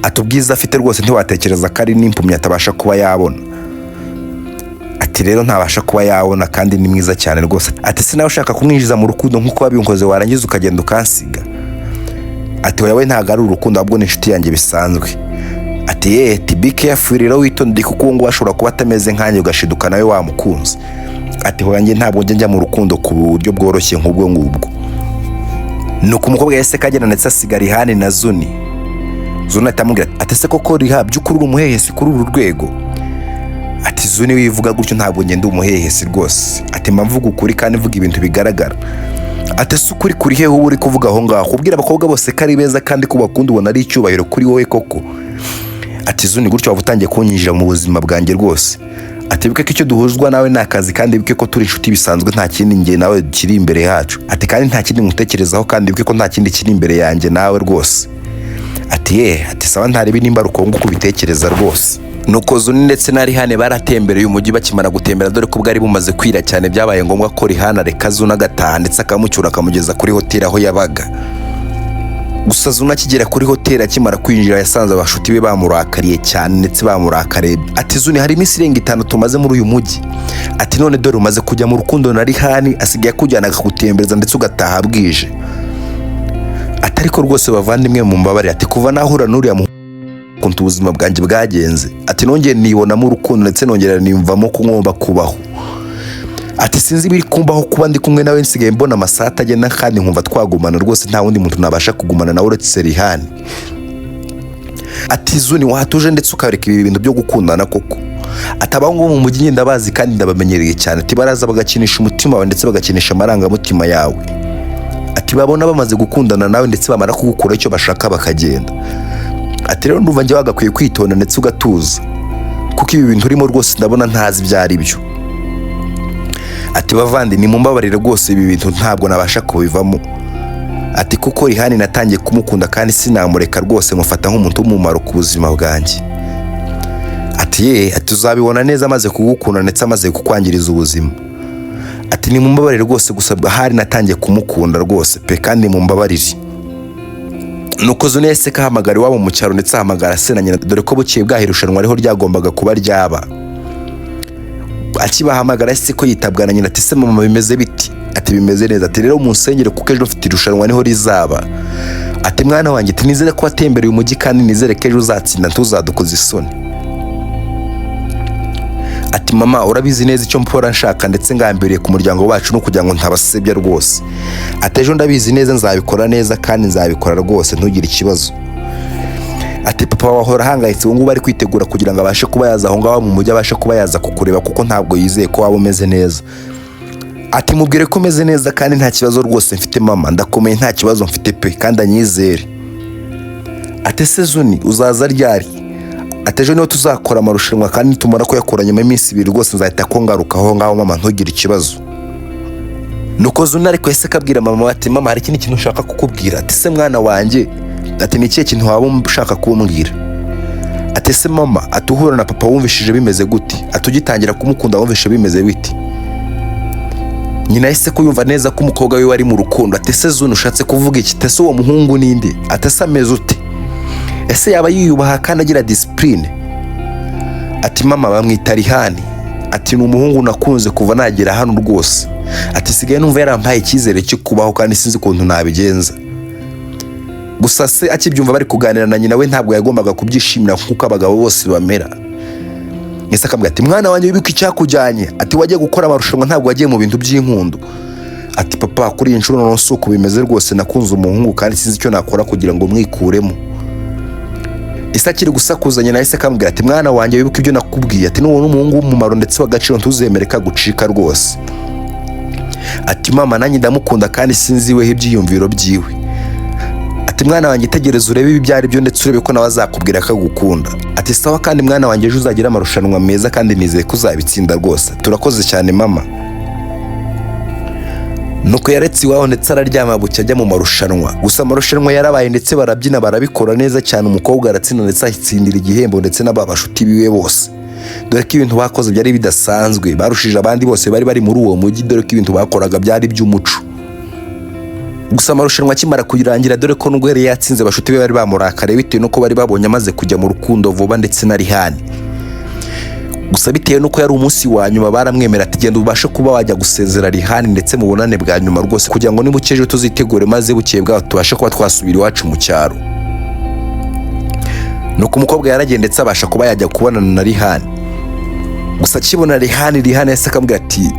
Ati: "Ubwiza afite rwose ntiwatekereza ko ari n'impumyi atabasha kuba yabona." Ati: "Rero ntabasha kuba yabona kandi ni mwiza cyane rwose." Ati: "Se nawe ushaka kumwinjiza mu rukundo nk'uko wabinkoze, warangiza ukagenda ukansiga?" Ati: "Oya, we ntabwo ari urukundo, ahubwo ni inshuti yanjye bisanzwe." Ati: "Ye, ati be careful rero, witonde, kuko uwo nguwo ashobora kuba atameze nkanjye, ugashiduka nawe wamukunze." Ati: "Hoya, njye ntabwo njya mu rukundo ku buryo bworoshye nk'ubwo ngubwo." Nuko umukobwa yahise kagenda ndetse asiga Rihani na Zuni. Zuni ahita amubwira ati: "Ese koko Riha, by'ukuri uri umuhehesi kuri uru rwego?" Ati: "Zuni, wivuga gutyo, ntabwo ngenda umuhehesi rwose." Ati: "Mba mvuga ukuri kandi mvuga ibintu bigaragara." Ati: "Ese ukuri kuri hehe uba uri kuvuga aho ngaho? Kubwira abakobwa bose ko ari beza kandi ko bakunda, ubona ari icyubahiro kuri wowe koko?" Ati: "Zuni, gutyo waba utangiye kunyinjira mu buzima bwanjye rwose." Ati: "Wibuke ko icyo duhuzwa nawe ni akazi, kandi wibuke ko turi inshuti bisanzwe, nta kindi njye nawe kiri imbere yacu." Ati: "Kandi nta kindi ngutekerezaho, kandi wibuke ko nta kindi kiri imbere yanjye nawe rwose." Ati: "Ye." Ati: "Sawa, ntarebe nimba ari uko nguko ubitekereza rwose." Nuko Zuni ndetse na Rihane baratembereye umujyi. Bakimara gutembera, dore ko bwari bumaze kwira cyane, byabaye ngombwa ko Rihane areka Zuni agataha, ndetse akamucyura akamugeza kuri hoteli aho yabaga. Gusa Zuni akigera kuri hoteli, akimara kwinjira, yasanze abashuti be bamurakariye cyane ndetse bamurakariye. Ati: "Zuni, hari iminsi irenga 5 tumaze muri uyu mujyi." Ati: "None dore umaze kujya mu rukundo na Rihani, asigaye akujyana akagutembereza ndetse ugataha bwije." Ati: "Ariko rwose bavandimwe, mumbabarire." Ati: "Kuva nahura n'uriya ukuntu ubuzima bwanjye bwagenze." Ati: "Nongeye nibonamo urukundo ndetse nongera niyumvamo ko ngomba kubaho." Ati: "Sinzi ibiri kumbaho, kuba ndi kumwe nawe nsigaye mbona amasaha atagenda, kandi nkumva twagumana rwose, nta wundi muntu nabasha kugumana nawe uretse Rihani." Ati: "Zuni, watuje ndetse ukareka ibi bintu byo gukundana koko?" Ati: "Abahungu bo mu mujyi ngenda bazi kandi ndabamenyereye cyane." Ati: "Baraza bagakinisha umutima wawe ndetse bagakinisha amarangamutima yawe." Ati: "Babona bamaze gukundana nawe ndetse bamara kugukura icyo bashaka bakagenda." Ati: "Rero ndumva njye wagakwiye kwitonda ndetse ugatuza, kuko ibi bintu urimo rwose ndabona ntazi ibyo ari byo." Ati: "Bavandi, nimumbabarire rwose, ibi bintu ntabwo nabasha kubivamo." Ati: "Kuko Rihani natangiye kumukunda kandi sinamureka rwose, mufata nk'umuntu w'umumaro ku buzima bwanjye." Ati: "Ye." Ati: "Uzabibona neza amaze kugukunda ndetse amaze kukwangiriza ubuzima." Ati: "Nimumbabarire rwose, gusa ahari natangiye kumukunda rwose pe, kandi mumbabarire." Nuko Zuni yahise ahamagara iwabo mu cyaro ndetse ahamagara se na nyina, dore ko bukeye bwaho irushanwa ariho ryagombaga kuba ryaba. Akibahamagara, yahise ko yitabwa na nyina. Ati: "Se mama, bimeze biti?" Ati: "Bimeze neza." Ati: "Rero munsengere kuko ejo mfite irushanwa niho rizaba." Ati: "Mwana wanjye," ati, "nizere ko watembereye umujyi kandi nizere ko ejo uzatsinda, ntuzadukoze isoni." Ati: "Mama, urabizi neza icyo mpora nshaka ndetse ngambiriye ku muryango wacu no kugira ngo ntabasebya rwose." Ati: "Ejo ndabizi neza nzabikora neza kandi nzabikora rwose, ntugire ikibazo." Ati: "Papa wahora ahangayitse, ubu ngubu ari kwitegura kugira ngo abashe kuba yaza aho ngaho mu mujyi, abashe kuba yaza kukureba, kuko ntabwo yizeye ko waba umeze neza." Ati: "Mubwire ko umeze neza kandi nta kibazo rwose mfite mama, ndakomeye, nta kibazo mfite pe, kandi anyizere." Ati: "Ese Zuni uzaza ryari?" Ati: "Ejo niho tuzakora amarushanwa, kandi nitumara kuyakora nyuma y'iminsi 2 rwose nzahita ko ngaruka aho ngaho mama, ntugire ikibazo." Nuko Zuni ariko yahise akabwira mama we ati: "Mama, hari ikindi kintu ushaka kukubwira." Ati: "Se mwana wanjye?" Ati: "Ni ikihe kintu waba ushaka kumbwira?" Ati: "Ese mama," ati, "uhura na papa wumvishije bimeze gute?" Ati: "Ugitangira kumukunda wumvishije bimeze bite?" Nyina yahise kuyumva neza ko umukobwa we wari mu rukundo. Ati: "Ese Zuni, ushatse kuvuga iki? Ese uwo muhungu ninde?" Ati: "Ese ameze ute? Ese yaba yiyubaha kandi agira discipline?" Ati: "Mama, bamwita Rihani." Ati: "Ni umuhungu nakunze kuva nagera hano rwose." Ati: "Sigaye numva yarampaye icyizere cyo kubaho kandi sinzi ukuntu nabigenza." Gusa se akibyumva bari kuganira na nyina, we ntabwo yagombaga kubyishimira nk'uko abagabo bose bamera. Ese akambwira ati: "Mwana wanjye, wibuke icyakujyanye." Ati: "Wagiye gukora amarushanwa, ntabwo wagiye mu bintu by'inkundo." Ati: "Papa, kuri iyi nshuro noneho si uko bimeze rwose, nakunze umuhungu kandi sinzi icyo nakora kugira ngo mwikuremo." Ese akiri gusakuza, nyina yahise akambwira ati: "Mwana wanjye, wibuke ibyo nakubwiye." Ati: "Nubona umuhungu w'umumaro ndetse w'agaciro, ntuzemere kagucika rwose." Ati: "Mama, nanjye ndamukunda kandi sinzi weho ibyiyumviro byiwe." Ati: "Mwana wanjye, tegereza urebe ibyo ari byo ndetse urebe ko nawe azakubwira ko agukunda." Ati: "Sawa, kandi mwana wanjye, ejo uzagira amarushanwa meza kandi nizeye ko uzabitsinda rwose." Turakoze cyane mama. Nuko yaretse iwabo ndetse araryama, bucya ajya mu marushanwa. Gusa amarushanwa yarabaye ndetse barabyina, barabikora neza cyane. Umukobwa aratsinda ndetse atsindira igihembo ndetse n'aba bashuti biwe bose, dore ko ibintu bakoze byari bidasanzwe. Barushije abandi bose bari bari muri uwo mujyi, dore ko ibintu bakoraga byari iby'umuco. Gusa amarushanwa akimara kurangira, dore ko nubwo yari yatsinze, bashuti be bari bamurakariye bitewe n'uko bari babonye amaze kujya mu rukundo vuba ndetse na Rihani. Gusa bitewe n'uko yari umunsi wa nyuma, baramwemera, ati: "Genda ubashe kuba wajya gusezera Rihani ndetse mubonane bwa nyuma rwose, kugira ngo niba ejo tuzitegure, maze bukeye bwaho tubashe kuba twasubira iwacu mu cyaro." Nuko umukobwa yaragenda ndetse abasha kuba yajya kubonana na Rihani. Gusa akibona Rihani, Rihani yahise akamubwira ati: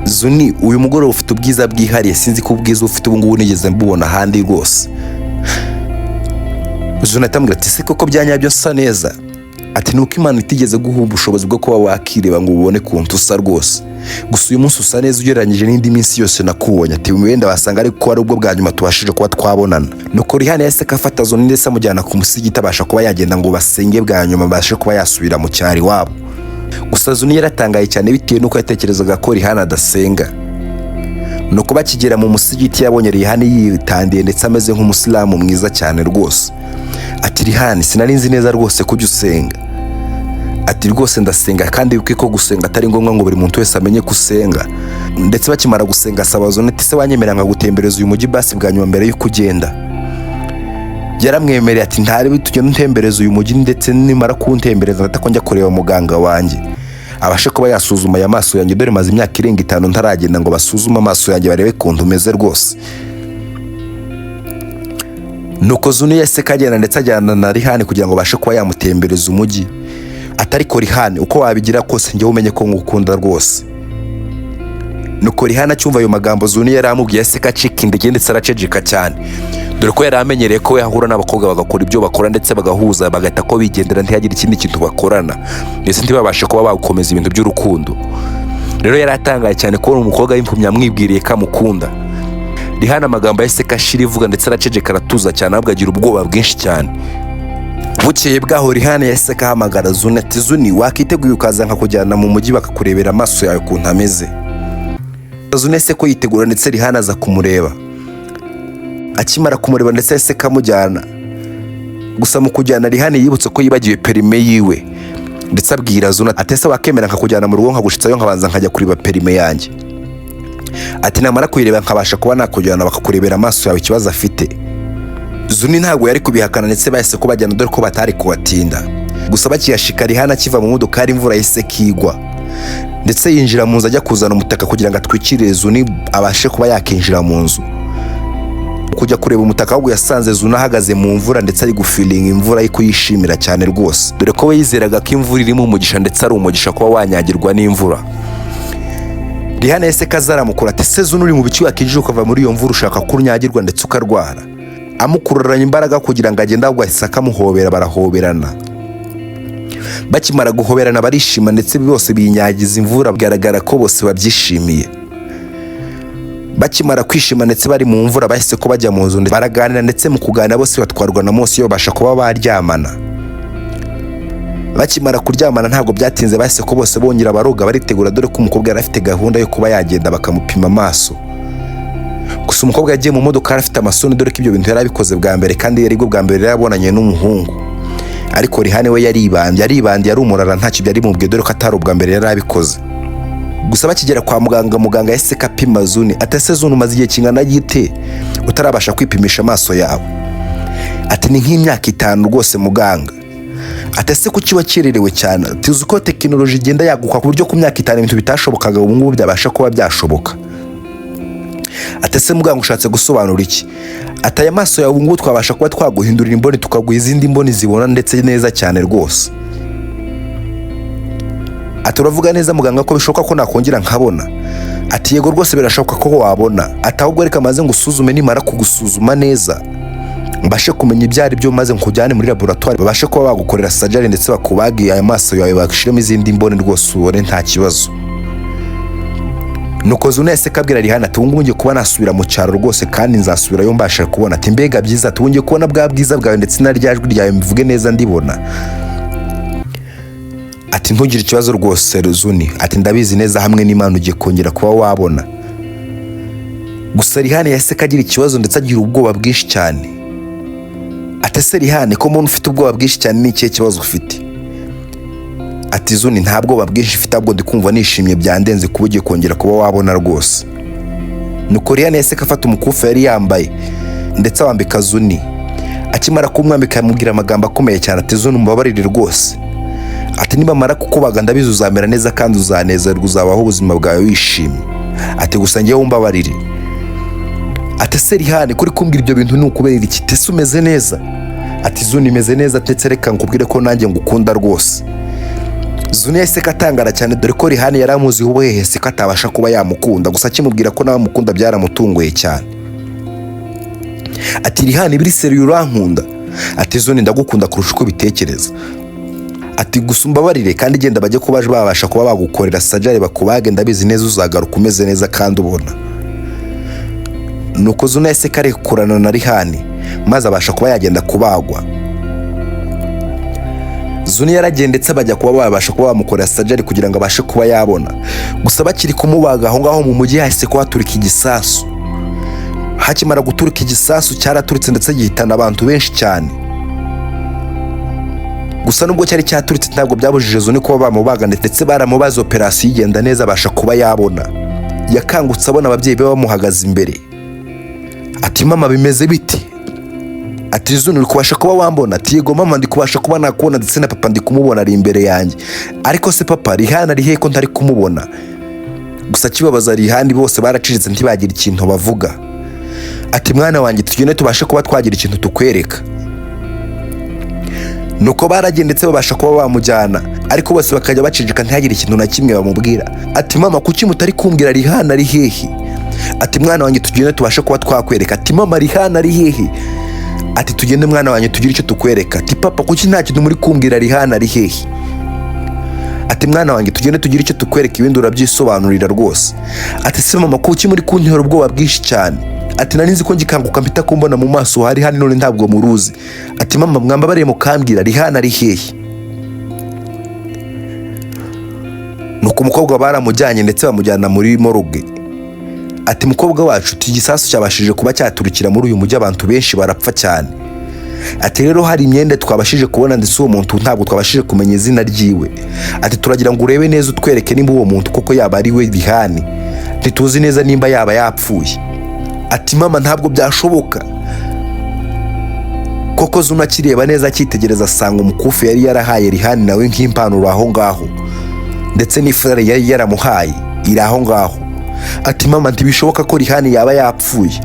"Zuni, uyu mugoroba ufite ubwiza bwihariye. Sinzi ko ubwiza ufite ubu ngubu nigeze mbubona ahandi rwose." Zuni atamubwira ati: "Se koko bya nyabyo nsa neza?" Ati: "Nuko Imana itigeze guha ubushobozi bwo kuba wakireba ngo ubone ukuntu usa rwose. Gusa uyu munsi usa neza ugereranyije n'indi minsi yose nakubonye." Ati: "Wenda wasanga ariko ari ubwo bwa nyuma tubashije kuba twabonana." Nuko Rihani yahise afata Zuni ndetse amujyana ku musigiti, abasha kuba yagenda ngo basenge bwa nyuma, abashe kuba yasubira mu cyaro iwabo. Gusa Zuni yaratangaye cyane bitewe n'uko yatekerezaga ko Rihani adasenga. Nuko bakigera mu musigiti, yabonye Rihani yitandiye ndetse ameze nk'umusilamu mwiza cyane rwose. Ati: "Rihani, sinari nzi neza rwose ko ujya usenga." Ati: "Rwose ndasenga, kandi wibuke ko gusenga atari ngombwa ngo buri muntu wese amenye ko usenga." Ndetse bakimara gusenga, asaba Zuni ati: "Se wanyemera nkagutembereza uyu mujyi basi bwa nyuma mbere y'uko ugenda?" Yaramwemereye, ati: "Ntari tugenda untembereza uyu mujyi, ndetse nimara kuwuntembereza ndahita ko njya kureba muganga wanjye, abashe kuba yasuzuma aya maso yanjye, dore maze imyaka irenga 5 ntaragenda ngo basuzume amaso yanjye barebe ukuntu umeze rwose." Nuko Zuni yahise kagenda ndetse ajyana na Rihani kugira ngo abashe kuba yamutembereza umujyi. Atari ko Rihani, uko wabigira kose njyewe umenye ko ngukunda rwose. Nuko Rihani acyumva ayo magambo Zuni yari amubwiye, yahise acika intege ndetse araceceka cyane, dore ko yari amenyereye ko we ahura n'abakobwa bagakora ibyo bakora ndetse bagahuza, bagahita ko bigendera, ntihagire ikindi kintu bakorana, ndetse ntibabashe kuba bakomeza ibintu by'urukundo. Rero yari atangaye cyane kubona umukobwa w'impumyi amwibwiriye ko amukunda. Rihana amagambo yahise ashira ivuga ndetse araceceka, aratuza cyane, ahubwo agira ubwoba bwinshi cyane. Bukeye bwaho, Rihana yahise ahamagara Zuni, ati: "Zuni, wakiteguye ukaza nkakujyana mu mujyi bakakurebera amaso yawe ukuntu ameze?" Zuni yahise ko yitegura ndetse Rihana aza kumureba. Akimara kumureba ndetse yahise kamujyana. Gusa mu kujyana, Rihana yibutse ko yibagiwe perime yiwe, ndetse abwira Zuni ati: "Ese wakemera nkakujyana mu rugo nkagushitsayo, nkabanza nkajya kureba perime yanjye?" Ati: "Namara kuyireba nkabasha kuba nakujyana bakakurebera amaso yawe ikibazo afite." Zuni ntabwo yari kubihakana, ndetse bahise ko bajyana, dore ko batari kubatinda. Gusa bakiyashika, Rihana akiva mu modokari, imvura yahise kigwa, ndetse yinjira mu nzu ajya kuzana umutaka kugira ngo atwikire Zuni abashe kuba yakinjira mu nzu kujya kureba umutaka. Ahubwo yasanze Zuni ahagaze mu mvura ndetse ari gufilinga imvura, ari kuyishimira cyane rwose, dore ko we yizeraga ko imvura irimo umugisha, ndetse ari umugisha kuba wanyagirwa n'imvura. Rihana yahise kazaramukura, ati: "Se Zuni, uri mu biki? Wakinjira ukava muri iyo mvura, ushaka ko unyagirwa ndetse ukarwara?" Amukururanya imbaraga kugira ngo agende, ahubwo ahise akamuhobera, barahoberana. Bakimara guhoberana barishima, ndetse bose binyagiza imvura, bigaragara ko bose babyishimiye. Bakimara kwishima ndetse bari mu mvura, bahise ko bajya mu nzu baraganira, ndetse mu kuganira bose batwarwa na Mose, babasha kuba baryamana. Bakimara kuryamana, ntabwo byatinze bahise ko bose bongera baroga, baritegura, dore ko umukobwa yari afite gahunda yo kuba yagenda bakamupima amaso. Gusa umukobwa yagiye mu modoka yari afite amasoni, dore ko ibyo bintu yari abikoze bwa mbere, kandi yari bwo bwa mbere yari yabonanye n'umuhungu. Ariko Rihane we yaribambye, yaribandi, yari umurara, ntacyo byari bimubwiye, dore ko atari ubwa mbere yari abikoze. Gusa bakigera kwa muganga, muganga yahise apima Zuni, ati: "Ese Zuni, umaze igihe kingana gite utarabasha kwipimisha amaso yawe?" Ati: "Ni nk'imyaka 5 rwose, muganga." Ati: "Ese kuki wakererewe cyane?" Ati: "Uzi ko tekinoloji igenda yaguka, ku buryo ku myaka 5 ibintu bitashobokaga ubu ngubu byabasha kuba byashoboka." Ati: "Ese muganga, ushatse gusobanura iki?" Ati: "Aya maso yawe ubu ngubu twabasha kuba twaguhindurira imboni, tukaguha izindi mboni zibona ndetse neza cyane rwose." Ati: "Uravuga neza muganga ko bishoboka ko nakongera nkabona?" Ati: "Yego rwose, birashoboka ko wabona." Ati: "Ahubwo reka maze ngusuzume, nimara kugusuzuma neza mbashe kumenya ibyo ari byo, maze nkujyane muri laboratwari babashe kuba bagukorera sajari, ndetse bakubage aya maso yawe, bagushyiremo izindi mboni, rwose ubone nta kibazo." Nuko Zuna yahise kabwira Rihana ati: "Ubu ngubu ngiye kuba nasubira mu cyaro rwose, kandi nzasubirayo mbasha kubona." Ati: "Mbega byiza!" Ati: "Ubu ngiye kubona bwa bwiza bwawe, ndetse na rya jwi ryawe mbivuge neza ndibona." Ati: "Ntugire ikibazo rwose, Zuni." Ati: "Ndabizi neza, hamwe n'Imana ugiye kongera kuba wabona." Gusa Rihani yahise agira ikibazo ndetse agira ubwoba bwinshi cyane. Ati: "Ese Rihani, ko mbona ufite ubwoba bwinshi cyane, ni ikihe kibazo ufite?" Ati: "Zuni, nta bwoba bwinshi ufite, ahubwo ndi kumva nishimye byandenze kuba ugiye kongera kuba wabona rwose." Nuko Rihani yahise afata umukufi yari yambaye ndetse awambika Zuni. Akimara kumwambika yamubwira amagambo akomeye cyane, ati: "Zuni, umbabarire rwose." Ati: "Nibamara kukubaga ndabizi uzamera neza kandi uzanezerwa, uzabaho ubuzima bwawe wishimye." Ati: "Gusa ngewe umbabarire." Ati: "Ese Rihani, kuri kumbwira ibyo bintu ni ukubera iki? Ese umeze neza?" Ati: "Zuni, imeze neza, ndetse reka nkubwire ko nanjye ngukunda rwose." Zuni yahise atangara cyane, dore ko Rihani yari amuziho ubuhehesi ko atabasha kuba yamukunda. Gusa akimubwira ko nawe amukunda byaramutunguye cyane. Ati: "Rihani, biri sérieux, urankunda?" Ati: "Zuni, ndagukunda kurusha uko ubitekereza." Ati: "Gusa umbabarire kandi genda bajye kuba babasha kuba bagukorera surgery bakubage, ndabizi neza uzagaruka umeze neza kandi ubona." Nuko Zuna yahise karekurana na Rihani maze abasha kuba yagenda kubagwa. Zuni yaragiye ndetse bajya kuba babasha kuba bamukorera surgery kugira ngo abashe kuba yabona. Gusa bakiri kumubaga, aho ngaho mu mujyi hahise kuhaturika igisasu. Hakimara guturika igisasu, cyaraturitse ndetse gihitana abantu benshi cyane. Gusa nubwo cyari cyaturitse, ntabwo byabujije Zuni kuba bamubaga, ndetse baramubaze, operasiyo igenda neza, abasha kuba yabona. Yakangutse abona ababyeyi be bamuhagaze imbere. Ati: "Mama, bimeze bite?" Ati: "Zuni, uri kubasha kuba wambona?" Ati: "Yego mama, ndi kubasha kuba nakubona, ndetse na papa ndi kumubona ari imbere yanjye. Ariko se papa, Rihani ari he ko ntari kumubona?" Gusa kibabaza Rihani, bose baracecetse ntibagira ikintu bavuga. Ati: "Mwana wanjye, tugende tubashe kuba twagira ikintu tukwereka." Nuko baragiye ndetse babasha kuba bamujyana, ariko bose bakajya baceceka ntihagire ikintu na kimwe bamubwira. Ati: "Mama, kuki mutari kumbwira Rihani ari hehe?" Ati: "Mwana wanjye, tugende tubashe kuba twakwereka." Ati: "Mama, Rihani ari hehe?" Ati: "Tugende mwana wanjye, tugire icyo tukwereka." Ati: "Papa, kuki nta kintu muri kumbwira? Rihani ari hehe?" Ati: "Mwana wanjye, tugende tugire icyo tukwereka, ibindi urabyisobanurira rwose." Ati: "Se mama, kuki muri kuntera ubwoba bwinshi cyane?" Ati: "Nari nzi ko ngikanguka mpita kumbona mu maso hari hano, none ntabwo muruzi." Ati: "Mama, mwambabariye mukambwira Rihani ari hehe?" Nuko umukobwa baramujyanye ndetse bamujyana muri morgue. Ati: "Mukobwa wacu," ati, "igisasu cyabashije kuba cyaturikira muri uyu mujyi, abantu benshi barapfa cyane." Ati: "Rero hari imyenda twabashije kubona, ndetse uwo muntu ntabwo twabashije kumenya izina ryiwe." Ati: "Turagira ngo urebe neza utwereke nimba uwo muntu koko yaba ari we Rihani, ntituzi neza nimba yaba yapfuye." Ati: "Mama, ntabwo byashoboka koko." Zuna akireba neza, akitegereza, asanga umukufi yari yarahaye Rihani nawe nk'impanuro aho ngaho, ndetse n'ifurari yari yaramuhaye iri aho ngaho. Ati: "Mama, ntibishoboka ko Rihani yaba yapfuye."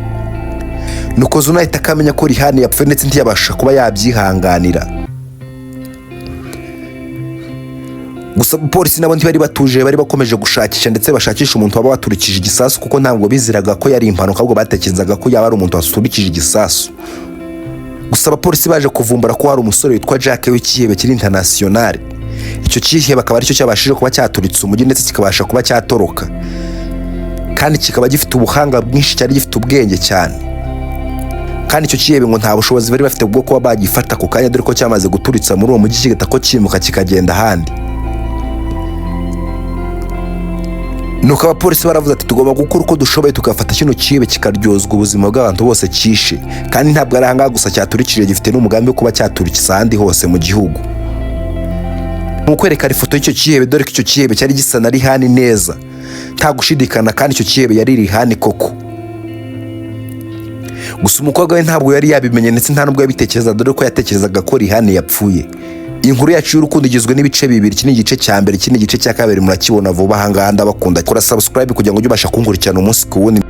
Nuko Zuna ahita akamenya ko Rihani yapfuye, ndetse ntiyabasha kuba yabyihanganira. Gusa abapolisi nabo ntibari batuje, bari bakomeje gushakisha ndetse bashakisha umuntu waba waturikije igisasu, kuko ntabwo biziraga ko yari impanuka, ahubwo batekerezaga ko yaba ari umuntu waturikije igisasu. Gusa abapolisi baje kuvumbura ko hari umusore witwa Jack w'ikihebe kiri international. Icyo kihebe akaba aricyo cyabashije kuba cyaturitse umujyi ndetse kikabasha kuba cyatoroka, kandi kikaba gifite ubuhanga bwinshi, cyari gifite ubwenge cyane. Kandi icyo kihebe ngo nta bushobozi bari bafite bwo kuba bagifata ako kanya, dore ko cyamaze guturitsa muri uwo mujyi kigahita ko cyimuka kikagenda ahandi. Nuko abapolisi baravuze ati: "Tugomba gukora uko dushoboye tugafata kino kihebe kikaryozwa ubuzima bw'abantu bose cyishe, kandi ntabwo ari ahangaha gusa cyaturikije, gifite n'umugambi wo kuba cyaturikisa ahandi hose mu gihugu." Mu kwerekana ifoto y'icyo kihebe, dore ko icyo kihebe cyari gisa na Rihani neza nta gushidikana, kandi icyo kihebe yari Rihani koko. Gusa umukobwa we ntabwo yari yabimenye ndetse nta nubwo yabitekereza, dore ko yatekerezaga ko Rihani yapfuye. Inkuru yacu y'urukundo igizwe n'ibice bibiri. Iki ni igice cya mbere, iki ni igice cya kabiri, murakibona vuba ahangaha. Ndabakunda, kora subscribe kugira ngo ujye ubasha kunkurikirana umunsi ku wundi.